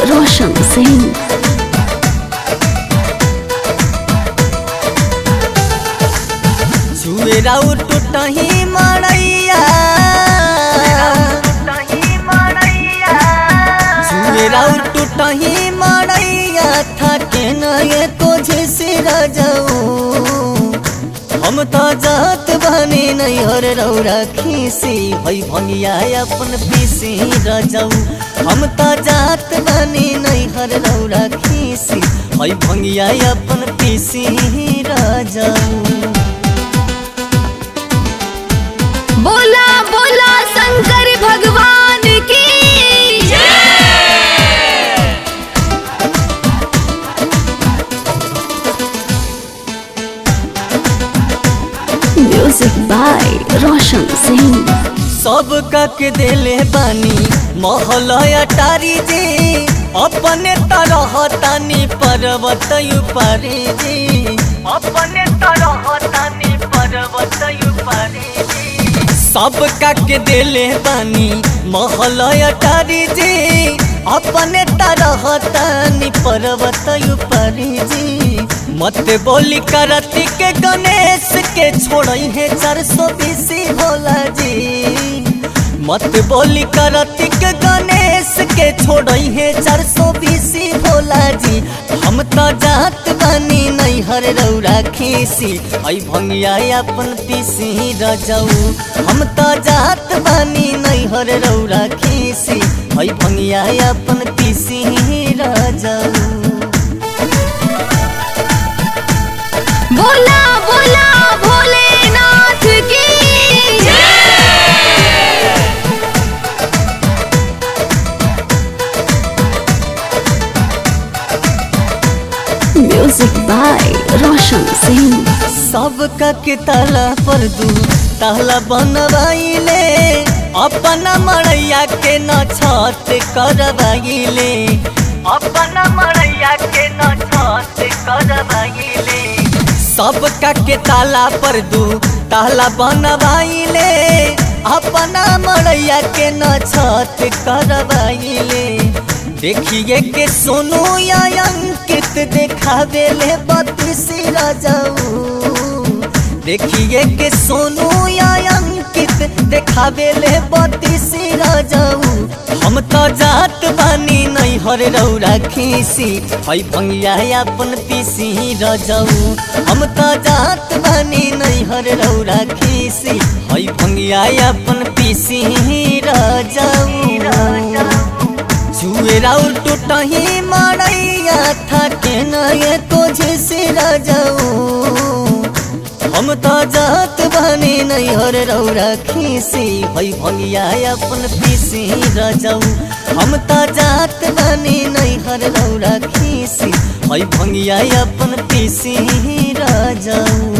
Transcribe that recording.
Roshan Singh. छुएराउ टूटही मड़ैया, छुएराउ टूटही मड़ैया, थके न ये को झिसी रजऊ। हम तो जात बने नैहर रौरा खीसी, है भंगिया अपन पीसी रजऊ। हम तो जात बने नैहर रौरा खीसी, है भंगिया अपन पीसी रजऊ। बोला बोला शंकर भगवान की। Music by Roshan Singh. सब कक दिले बानी महल अटारी जी, अपने तरह तानी पर्वत उपारी जी, अपने तरह तानी पर्वत उपारी जी। सब कक दिले बानी महल अटारी जी, अपने तरह तानी पर्वत उपारी जी। मत बोली करती के गणेश के छोड़ई है 420 भोला जी। मत बोली करती के गणेश के छोड़ई है 420 भोला जी। हम तो जात बानी नैहर रौरा खीसी, ऐ भंगिया अपन पीसी रजऊ। हम तो जात बानी नैहर रौरा खीसी, ऐ भंगिया अपन पीसी रजऊ। बोला बोला भोलेनाथ की। Music by Roshan Singh. सबका के ताला पर दू ताला बनवाइले, अपना मड़ैया के न छत करवाइले, अपना मड़ैया के न छत करवाइले। सबका के ताला पर दू ताला बनवाइले, अपना मड़ैया के न छत करवाइले। देखिए के सोनू या अंकित देखावे ले बत्तीस रजऊ। देखिए के सोनू या अंकित देखावे ले बत्तीस रजऊ। हम तो जात बानी नैहर रौरा खीसी, है भंगिया अपन पीसी रजऊ। हम तो जात बानी नैहर रौरा खीसी, है भंगिया अपन पीसी रजऊ। छुएराउ टूटही मड़ैया, थके न ये को झिसी रजऊ। हम तो जात बानी नैहर रौरा खीसी, है भंगिया अपन पीसी रजऊ। हम तो जात बानी नैहर रौरा खीसी, है भंगिया अपन पीसी रजऊ।